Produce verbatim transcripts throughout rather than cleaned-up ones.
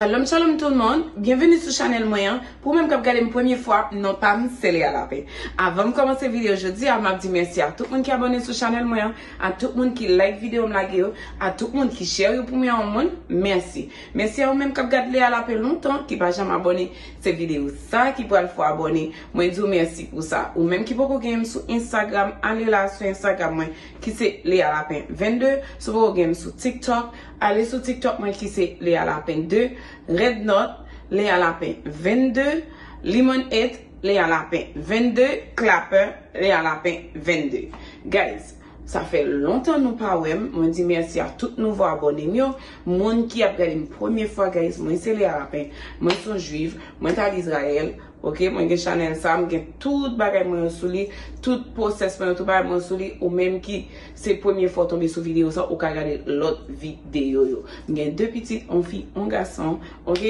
Shalom, shalom tout moun. Byenveni sou chanèl mwen an. Pou ou menm k ap gade m premye fwa, non pa m se Lea Lapin. Avan m kòmanse videyo jodi a, m ap di mèsi a tout moun ki abòne sou chanèl mwen an, a tout moun ki like videyo m lage yo, a tout moun ki share yo pou mwen yon moun. Mèsi. Mèsi a ou menm k ap gade Lea Lapin lontan, ki pa janm abòne. Se videyo sa ki pral fè w abòne. Mwen di w mèsi pou sa. Ou menm ki poko gen m sou Instagram, ale la sou Instagram mwen, ki se Lea Lapin vennde. Si w poko gen m sou TikTok, ale sou TikTok mwen ki se Lea Lapin de, Red Not, Lea Lapin vennde, Lemon It, Lea Lapin vennde, Clapper, Lea Lapin vennde. Guys, sa fè lontan nou pa wè m. Mwen di mèsi a tout nouvo abòne m yo. Moun ki ap gade m premye fwa, guys, mwen se Lea Lapin. Mwen se yon jwif, mwen t al Izrayèl. Ok, mwen gen chanèl sa, m gen tout bagay mwen yo sou li, tout pwosès mwen yo, tout bagay mwen yo sou li. Ou menm ki se premye fwa w tonbe sou videyo sa, ou ka gade lòt videyo yo. M gen de pitit, yon fi, yon gason. Ok,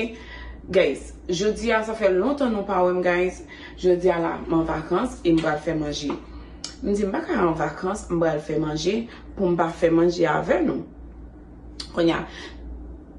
guys, jodi a, sa fè lontan nou pa wè m, guys. Jodi a la, m an vakans e m pral fè manje. M di m pa ka an vakans, m pral fè manje pou m pa fè manje avè nou. Kounye a,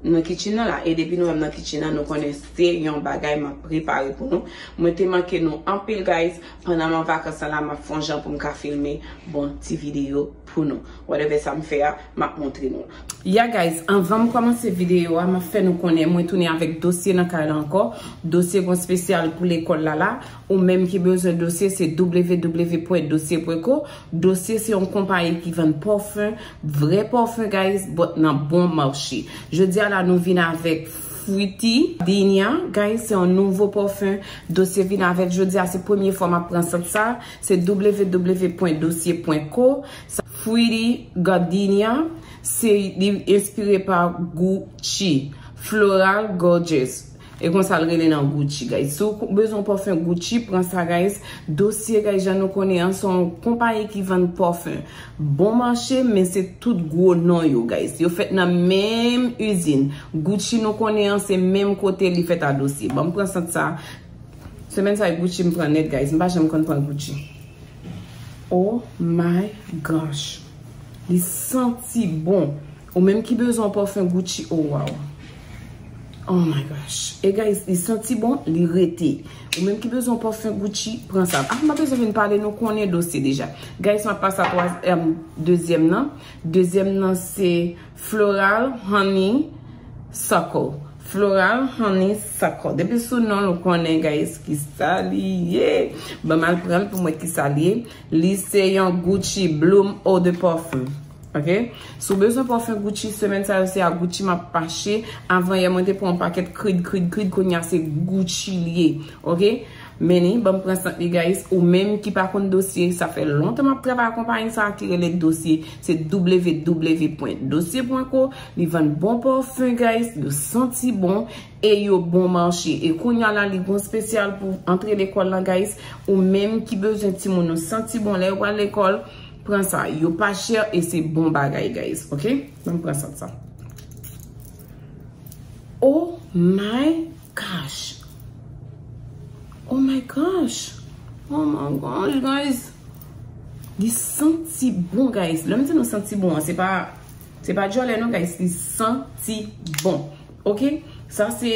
nan kitchen nan la, e depi nou wè m nan kitchen nan, nou konnen se yon bagay m ap prepare pou nou. Mwen te manke nou anpil, guys. Pandan m an vakans lan la, m ap fè yon jan pou m ka filme bon ti videyo pou nou. Whatever sa m fè a, m ap montre nou. Ya, guys, anvan m kòmanse videyo a, m ap fè nou konnen mwen tounen avèk dosye nan kay la ankò. Dosye gon espesyal pou lekòl la la. Ou menm ki bezwen dosye, se w w w pwen dosye pwen co. Dosye se yon konpayi ki vann pòfen, vrè pòfen, guys, but nan bon mache. Jodi a la, nou vin avèk Fwiti Dinya, guys, se yon nouvo pòfen. Dosye vin avèk jodi a, se premye fwa m ap pran sant sa. Se w w w pwen dosye pwen co. Sa, Fwiti Gardenia, se, li enspire pa Gucci. Floral Gorgeous. E konsa l rele nan Gucci, guys. Si w bezwen pòfen Gucci, pran sa, guys. Dosye, guys, jan nou konnen an, se yon konpayi ki vann pòfen bon mache, men se tout gwo non yo, guys. Yo fèt nan menm izin. Gucci nou konnen an, se menm kote li fèt a Dosye. Ban m pran sant sa. Semèn sa, Gucci m pran nèt, guys. M pa janm konn pran Gucci. Oh my gosh. Li santi bon. Ou menm ki bezwen yon pòfen Gucci, oh wow. Oh my gosh. E guys, li santi bon, li rete. Ou menm ki bezwen yon pòfen Gucci, pran sa. Ah, m pa bezwen vin pale, nou konnen dosye deja. Guys, m ap pase a twa, em, dezyèm nan. Dezyèm nan se Floral Honeysuckle. Floral Honeysuckle. Depi sou non l ou konnen, guys, kisa li ye. Ban m al pran l pou m wè kisa li ye. Li se yon Gucci Bloom Eau de Parfum. Ok? Si w bezwen pòfen Gucci, semèn sa yo se a Gucci m ap mache. Avan yè, mwen te pran yon pakèt Creed, Creed, Creed. Kounye a se Gucci li ye. Ok? Men ni, ban m pran sant li, guys. Ou menm ki pa konn dosye, sa fè lontan m ap travay ak konpayi sa a ki rele dosye. Se w w w pwen dosye pwen co. Li vann bon pòfen, guys. Yo santi bon e yo bon mache. E kounye a la, li gon espesyal pou antre lekòl la, guys. Ou menm ki bezwen timoun ou santi bon lè yo pral lekòl, pran sa. Yo pa chè e se bon bagay, guys. Ok? Ban m pran sant sa. Oh my gosh. Oh my gosh. Oh my gosh, guys. Li santi bon, guys. Lè m di nou santi bon an, se pa, se pa djòlè non, guys. Li santi bon. Ok? Sa se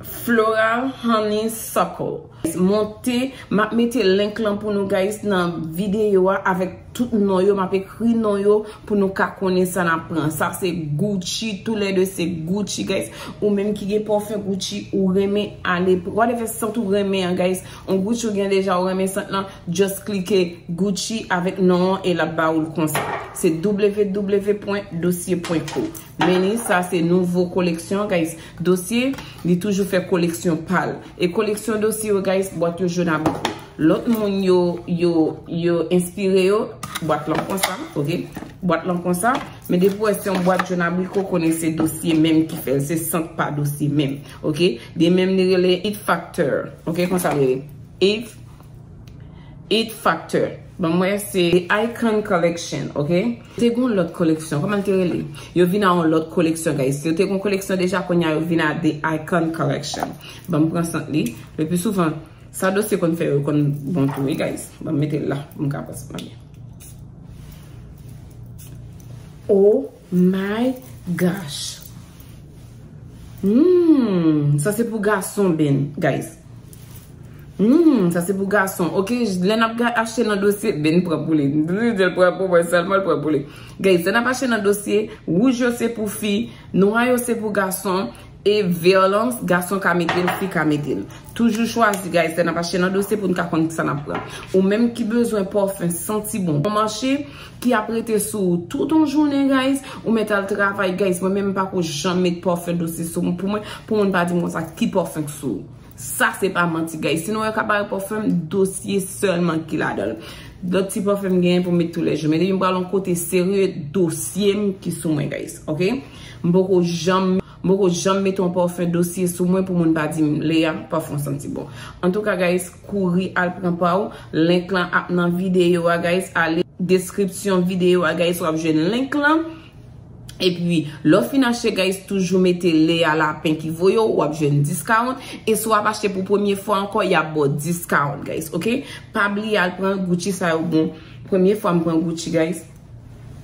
Floral Honeysuckle. Monte, m ap mete link lan pou nou, guys, nan videyo a avèk tout non yo. M ap ekri non yo pou nou ka konnen sa n ap pran. Sa se Gucci, toulède se Gucci, guys. Ou menm ki gen pòfen Gucci, ou renmen ale, whatever sant ou renmen an, guys. On Gucci ou gen deja, ou renmen sant lan, just klike Gucci avèk non an e l ap ba ou l konsa. Se w w w pwen dosye pwen co. Men ni, sa se nouvo koleksyon, guys. Dosye, li toujou fè koleksyon pa l. E koleksyon dosye yo, guys, bwat yo jòn abriko. Lòt moun yo, yo, yo enspire yo, bwat lan konsa, ok? Bwat lan konsa. Men depi w wè se yon bwat jòn abriko, konnen se dosye menm ki fè l, se sant pa dosye menm, ok? De menm li rele It Factor, ok? Konsa li rele. It It Factor. Ban m wè, se Icon Collection, ok? Te gon lòt koleksyon, kòman l te rele? Yo vin a yon lòt koleksyon, guys. Yo te gon koleksyon deja, kounye a yo vin a The Icon Collection. Ban m pran sant li. Le pli souvan, sa dosye konn fè yo konn bon tou, wi, guys. Ban m mete l la, pou m ka pran sant mwen byen. Oh my gosh. Hmm, sa se pou gason, Ben, guys. Hmm, sa se pou gason. Ok, lè n ap ga- achte nan dosye, Ben pran pou li. M toujou di l pran pou mwen, sèlman l pran pou li. Guys, lè n ap achte nan dosye, wouj yo se pou fi, nwa yo se pou gason, e vè lan, gason ka mete l, fi ka mete l. Toujou chwazi, guys, lè n ap achte nan dosye pou n ka konn kisa n ap pran. Ou menm ki bezwen pòfen santi bon, yon mache ki ap rete sou ou tout yon jounen, guys, ou mèt al travay, guys. Mwen menm, m pa ko janm met pòfen dosye sou mwen. Pou mwen, pou moun pa di m konsa, ki pòfen k sou ou? Sa se pa manti, guys. Si nou wè kabarè pòfen m, dosye sèlman ki ladan l. Lòt ti pòfen m genyen pou m met toulèjou. Men depi m pral yon kote serye, dosye m ki sou mwen, guys. Ok? M poko janm, m poko janm met yon pòfen dosye sou mwen pou moun pa di m, Lea, pòfen w santi bon. Antouka, guys, kouri al pran pa w. Link lan ap nan videyo a, guys. Ale deskripsyon videyo a, guys, w ap jwenn link lan. Epi, lè w fin achte, guys, toujou mete Lea Lapin ki voye w, w ap jwenn discount. E si w ap achte pou premye fwa ankò, y ap ba w discount, guys, ok? Pa bliye al pran Gucci sa yo bon. Premye fwa m pran Gucci, guys.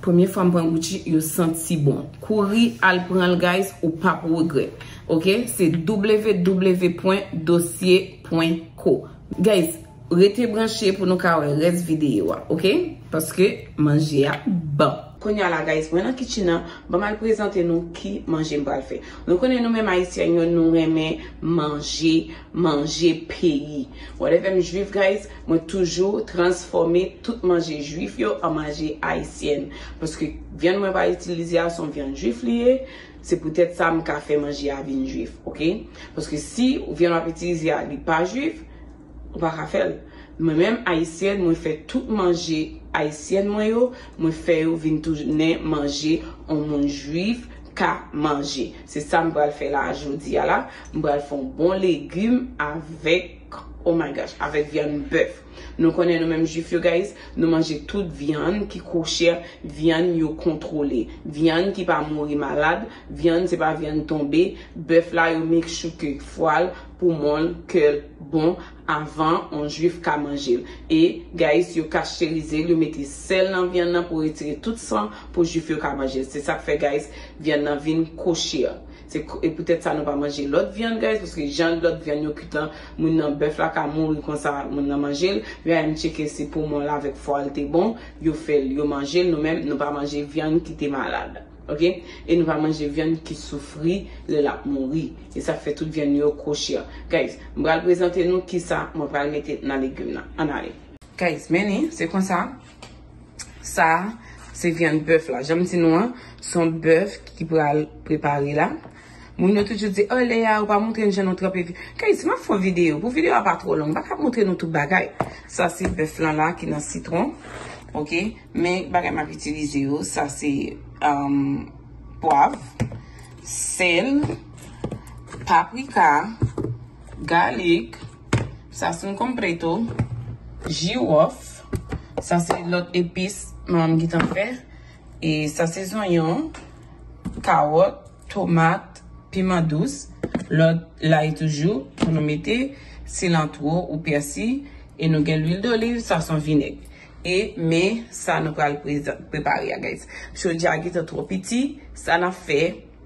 Premye fwa m pran Gucci, yo santi bon. Kouri al pran l, guys, ou p ap regrèt. Ok? Se w w w pwen dosye pwen co. Guys, rete branche pou nou ka wè rès videyo a, ok? Paske manje a bon. Kounye a la, guys, mwen nan kitchen nan, ban m al prezante nou ki manje m pral fè. Nou konnen nou menm Ayisyen yo, nou renmen manje, manje peyi. Whatever m jwif, guys, mwen toujou transfòme tout manje jwif yo an manje ayisyèn. Paske vyann mwen pral itilize a se yon vyann jwif li ye. Se poutèt sa m ka fè manje a vin jwif, ok? Paske si vyann w ap itilize a li pa jwif, ou pa ka fè l. Mwen menm, ayisyèn, mwen fè tout manje ayisyèn mwen yo, mwen fè yo vin tounen manje yon moun jwif ka manje. Se sa m pral fè la a jodi a la. M pral fè yon bon legim avèk, oh my gosh, avèk vyann bèf. Nou konnen nou menm jwif yo, guys, nou manje tout vyann ki kochè, vyann yo kontwole, vyann ki pa mouri malad, vyann se pa vyann tonbe, bèf la yo make sure ke fwa l, poumon l, kè l bon avan yon jwif ka manje l. E, guys, yo kasterize l, yo mete sèl nan vyann nan pou retire tout san pou jwif yo ka manje l. Se sa k fè, guys, vyann nan vin kochè. Se ko- e poutèt sa nou pa manje lòt vyann, guys, paske jan lòt vyann yo kwit lan, moun nan bèf la ka mouri konsa, moun nan manje l. Men m tcheke si poumon l avèk fwa l te bon, yo fè l, yo manje l, nou menm, nou pa manje vyann ki te malad. Ok? E nou pa manje vyann ki soufri lè l ap mouri. E sa fè tout vyann yo kochè. Guys, m pral prezante nou kisa mwen pral mete nan legim nan. Ann ale. Guys, men li, se konsa. Sa, se vyann bèf la. Jan m di nou an, se yon bèf ki pral prepare la. Moun yo toujou di, "Oh, Lea, ou pa montre n jan nou tranpe vyann." Guys, m ap fè yon videyo. Pou videyo a pa twò long, m pa ka montre nou tout bagay. Sa, se bèf lan la ki nan sitwon. Ok? Men bagay m ap itilize yo, sa se, um, pwav, sèl, paprika, galik, sazon completo, jiwòf, sa se lòt epis manman m gentan fè, e sa se zonyon, kawòt, tomat, piman dous, lòt lay toujou pou nou mete, silantwo ou pèsi, e nou gen lwil doliv, sazon vinèg. E men sa nou pral prezan- prepare a, guys. Chodyè a gentan twò piti, sa n ap fè,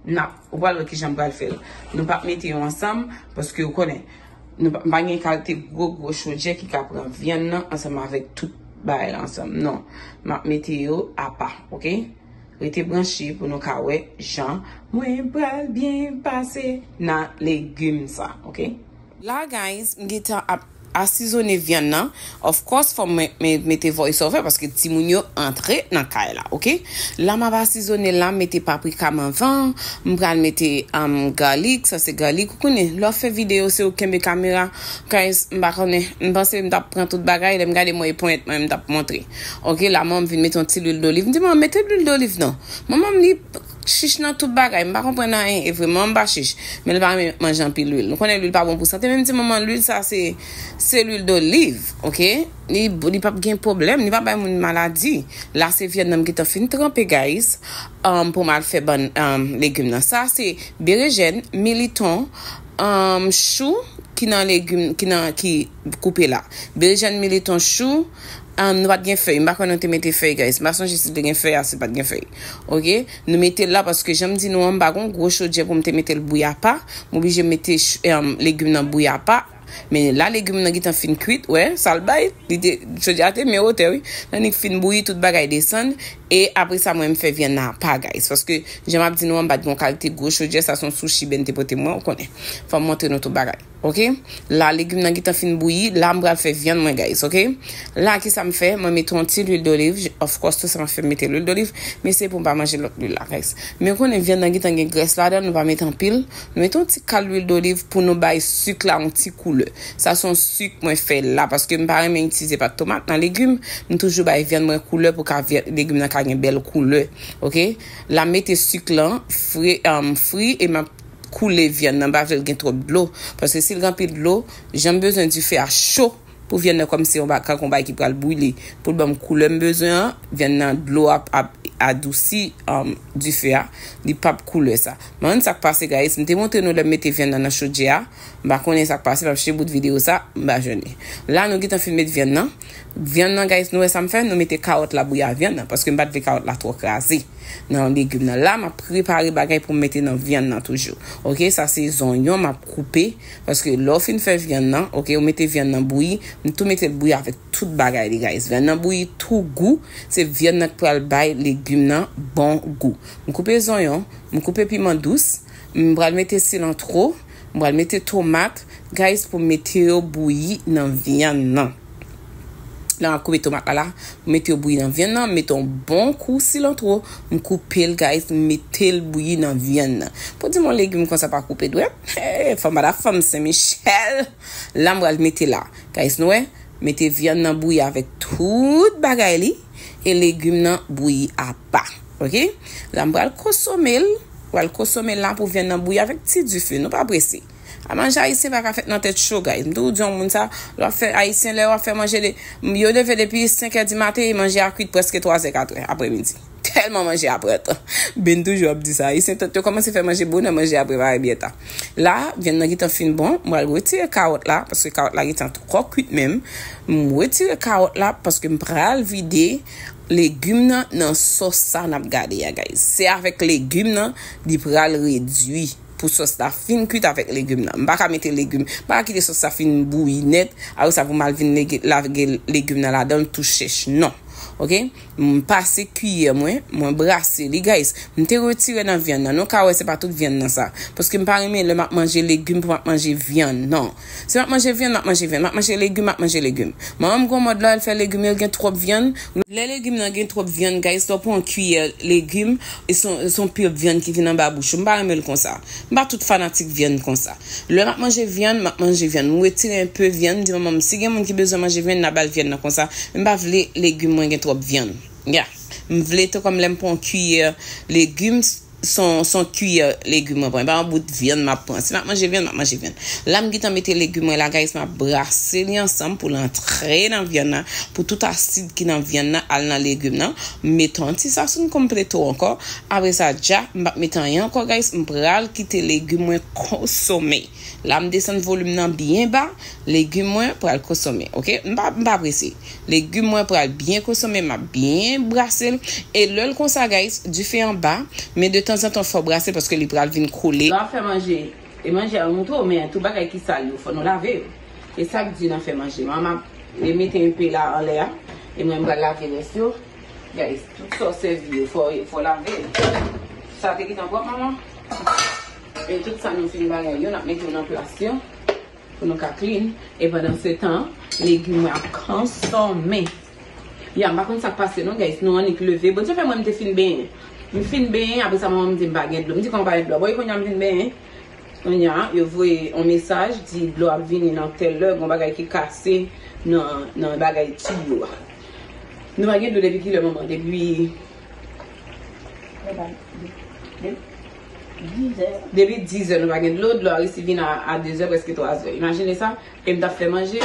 n ap, ou pral wè kijan m pral fè l. Nou p ap mete yo ansanm, paske ou konnen, nou pa, m pa gen kalite gwo, gwo chodyè ki ka pran vyann nan ansanm avèk tout bagay la ansanm. Non, m ap mete yo apa, ok? Rete branche pou nou ka wè jan mwen pral byen pase nan legim sa, ok? La, guys, m gentan ap asizone vyann nan. Of course, fò mwen, mwen mete voice over paske timoun yo antre nan kay la, ok? La, m ap asizone la, m mete paprika m anvan, m pral mete, um, galik, sa se galik. Ou konnen, lè w fè videyo, se ou kenbe kamera. Guys, m pa konnen, m panse m t ap pran tout bagay, lè m gade m wè e ponyèt mwen m t ap montre. Ok, la, manman m vin mete yon ti lwil doliv. M di, "Manman, mete lwil doliv non." Manman m, li chich nan tout bagay. M pa konprann anyen, e vre, manman m pa chich. Men li pa renmen manje anpil lwil. Nou konnen lwil pa bon pou sante, men m di, "Manman, lwil sa se, se lwil doliv, ok? Li, li p ap gen pwoblèm, li p ap bay moun maladi." La, se vyann nan m gentan fin tranpe, guys, um, pou m al fè bann, um, legim nan. Sa, se berejèn, militon, um, chou, ki nan legim, ki nan, ki koupe la. Berejèn, militon, chou, um, nou pa t gen fèy. M pa kwè nou te mete fèy, guys. M pa sonje si te gen fèy a, si pa t gen fèy. Oke? Nou mete l la paske jan m di nou an, m pa gon gwo chodyè pou m te mete l bouyi apa. M oblije mete ch- um, legim nan bouyi apa. Men la, legim nan gentan fin kwit, wè, sa l bay. Li te, chodyè a te men wotè, wi. Annik fin bouyi, tout bagay desann. E apre sa, mwen, m fè vyann nan apa, guys. Paske, jan m ap di nou an, m pa t gen yon kalite gwo chodyè, sa se yon sushi Ben te pote mwen, ou konnen. Fò m montre nou tout bagay. Oke? La, legim nan gentan fin bouyi. La, m pral fè vyann mwen, guys, oke? La, kisa m fè? Mwen mete yon ti lwil doliv. Of course, tout sa m ap fè, m mete lwil doliv. Men se pou m pa manje lòt lwil la, guys. Men ou konnen vyann nan gentan gen grès ladan, nou pa mete anpil. Nou mete yon ti kal lwil doliv pou nou bay sik la yon ti koulè. Sa se yon sik mwen fè la, paske m pa renmen itilize pat tomat nan legim. M toujou bay vyann mwen koulè pou ka vyann, legim nan ka gen bèl koulè. Oke? La, m mete sik lan fri, um, fri e m ap koule vyann nan, m pa vle l gen twòp dlo. Paske si l gen anpil dlo, jan m bezwen dife a cho pou vyann nan kòmsi yon ba-, tankou yon bagay ki pral brile. Pou l ban m koulè m bezwen an, vyann nan dlo ap, ap adousi, um, dife a. Li p ap koule sa. Men sa k pase, guys, m te montre nou lè m mete vyann nan nan chodyè a. M pa konnen sa k pase, m ap chèche bout videyo sa, m pa jwenn li. La, nou gentan fin met vyann nan. Vyann nan, guys, nou wè sa m fè? Nou mete kawòt la bouyi a vyann nan, paske m pa t vle kawòt la twò kraze nan legim nan. La, m ap prepare bagay pou m mete nan vyann nan toujou. Oke, sa se zonyon m ap koupe, paske lè w fin fè vyann nan, oke, ou mete vyann nan bouyi, m tou mete l bouyi avèk tout bagay li, guys. Vyann nan bouyi tou gou, se vyann nan k pral bay legim nan bon gou. M koupe zonyon, m koupe piman dous, m pral mete silantro, m pral mete tomat, guys, pou m mete yo bouyi nan vyann nan. La, m ap koupe tomat la, la, m mete yo bouyi nan vyann nan, m mete yon bon kou silantro, m koupe l, guys, m mete l bouyi nan vyann nan. Pou di m yon legim konsa pa koupe dwèt, hey, fanm pa ta fanm Sen Michèl. La, m pral mete la. Guys, nou wè, mete vyann nan bouyi avèk tout bagay li, e legim nan bouyi apa. Oke? La, m pral konsome l. Pral konsome l la pou vyann nan bouyi avèk ti dife. Nou pa prese. A, manje ayisyen pa ka fèt nan tèt cho, guys. M toujou di yon moun sa, lè w ap fè ayisyen, lè w ap fè manje, de, yo leve depi senk è di maten, e manje a kwit prèske twazè, katrè aprèmidi. Tèlman manje a pran tan. Ben toujou ap di sa. Ayisyen, tank yo kòmanse fè manje bonè, manje a prepare byen ta. La, vyann nan gentan fin bon, m pral retire kawòt la, paske kawòt la gentan twò kwit menm. M retire kawòt la, paske m pral vide legim nan nan sòs sa n ap gade a, guys. Se avèk legim nan li pral redui pou sòs la fin kwit avèk legim nan. M pa ka mete legim, m pa ka kite sòs la fin bouyi nèt, apre sa pou m al vin lege, lage legim nan ladan l tou chèch. Non. Oke? M pase kiyè mwen, mwen brase li, guys. M te retire nan vyann nan. Nou ka wè se pa tout vyann nan sa. Paske m pa renmen lè m ap manje legim pou m ap manje vyann. Non. Si m ap manje vyann, m ap manje vyann. M ap manje legim, m ap manje legim. Manman m gon mòd lè l fè legim yo gen twòp vyann. Lè legim nan gen twòp vyann, guys, lè w pran yon kiyè legim, e se yon, se yon pil vyann ki vin anba bouch ou. M pa renmen l konsa. M pa tout fanatik vyann konsa. Lè m ap manje vyann, m ap manje vyann. M retire enpe vyann, m di manman m, si gen moun ki bezwen manje vyann, n a ba l vyann nan konsa. Men m pa vle legim mwen gen twòp vyann. Ya. M vle, tankou lè m pran yon kiyè legim, se yon, se yon kiyè legim mwen pran. E pa yon bout vyann m ap pran. Si m ap manje vyann, m ap manje vyann. La, m gentan mete legim mwen la, guys, m ap brase li ansanm pou l antre nan vyann nan, pou tout asid ki nan vyann nan al nan legim nan. M mete yon ti sasouny konpleto ankò. Apre sa, dja, m p ap mete anyen ankò, guys. M pral kite legim mwen konsome. La, m desann volim nan byen ba. Legim mwen pral konsome, oke? M pa, m pa prese. Legim mwen pral byen konsome, m ap byen brase l. E lè l konsa, guys, dife an ba, men de tanzantan fò w brase l paske li pral vin kole. Lè w ap fè manje, e manje a montre w, men tout bagay ki sal yo, fò nou lave yo. E sa k di nan fè manje. Manman ap, e mete enpe la anlè a, e mwen m pral lave rès yo. Guys, tout sa w sèvi yo, fò, fò lave l. Sa te gentan pwòp, manman? E tout sa nou fin bagay yo, n ap mete yo nan plas yo pou nou ka clean. E pandan se tan, legim mwen ap konsome. Ya, m pa konn sa k pase non, guys. Nou annik leve. Bondye fè mwen m te fin benyen. M fin benyen, apre sa, manman m di m pa gen dlo. M di kòman pa gen dlo? Bon, e kounye a m vin benyen. Kounye a, yo voye yon mesaj, di dlo ap vini nan tèl lè, gon bagay ki kase nan, nan bagay tiyo a. Nou pa gen dlo depi kilè, manman? Depi Depi dizè nou pa gen dlo, dlo a resi vin a, a dezè, prèske twazè. Imajine sa, e m t ap fè manje,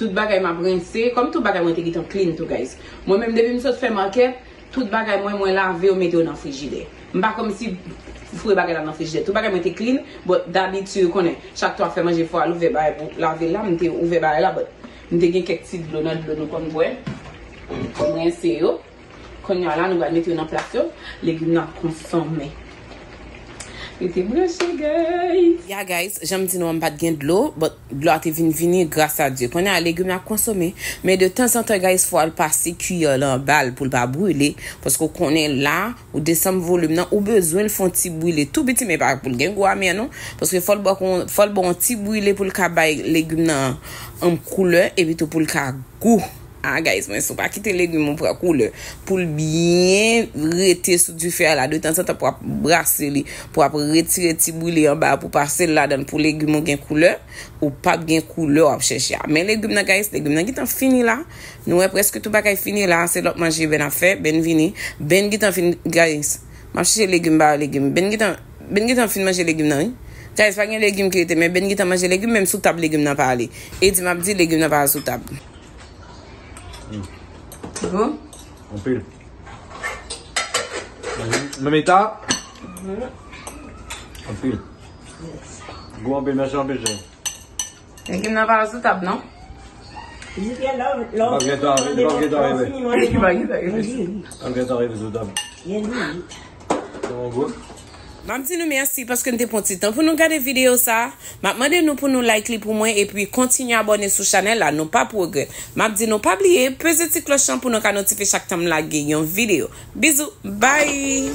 tout bagay m ap rense, kòm tout bagay mwen te gentan clean tou, guys. Mwen menm, depi m sot fè makèt, tout bagay mwen, mwen lave yo, mete yo nan frijidè. M pa kòmsi Foure bagay la nan frijidè. Tout bagay mwen te clean, but dabitid ou konnen, chak tan w ap fè manje fò al ouvè bagay pou lave la, m te ouvè bagay la, but m te gen kèk ti dlo nan dlo nou konn bwè. M rense yo. Kounye a la, nou pral mete yo nan plas yo. Legim nan konsome. Rete branche, guys. Ya, guys, jan m di nou an, m pa t gen dlo, but dlo a te vin vini, gras a Dye. Kounye a, legim nan ap konsome. Men de tanzantan, guys, fò al pase kiyè lan anba l pou l pa brile. Paske w konnen la, ou desann volim nan, ou bezwen l fè yon ti brile tou piti, men pa pou l gen gou amè non. Paske fò l ba w, fò l ba w yon ti brile pou l ka bay legim nan, um, koulè, epi tou pou l ka gou. Ah, guys, men si w pa kite legim ou pran koulè, pou l byen rete sou dife a la, de tanzantan pou w ap brase li, pou w ap retire ti brile anba a, pou pase l ladan l, pou legim ou gen koulè, ou p ap gen koulè w ap chèche a. Men legim nan, guys, legim nan gentan fini la. Nou wè prèske tout bagay fini la. Se lòt manje Ben ap fè. Ben vini. Ben gentan fin, guys. M ap chèche legim, ba legim. Ben gentan, Ben gentan fin manje legim nan, wi. Guys, pa gen legim ki rete, men Ben gentan manje legim, menm sou tab legim nan pa ale. E di m ap di legim nan pa al sou tab. Gou? Anpil. Menm eta? Anpil. Gou anpil, mèsi anpil, cheri. Legim nan pa sou tab, non? Jiske lè, lè w fin manje, lè w fin manje, li pa gentan rive sou tab. Li pa gentan rive. Sa yon gou. M ap di nou mèsi paske n te pran ti tan pou nou gade videyo sa. M ap mande nou pou nou like li pou mwen epi kontinye abòne sou chanèl la, nou p ap regrèt. M ap di nou pa bliye peze ti klòch lan pou nou ka notifye chak tan m lage yon videyo. Bizou, bye!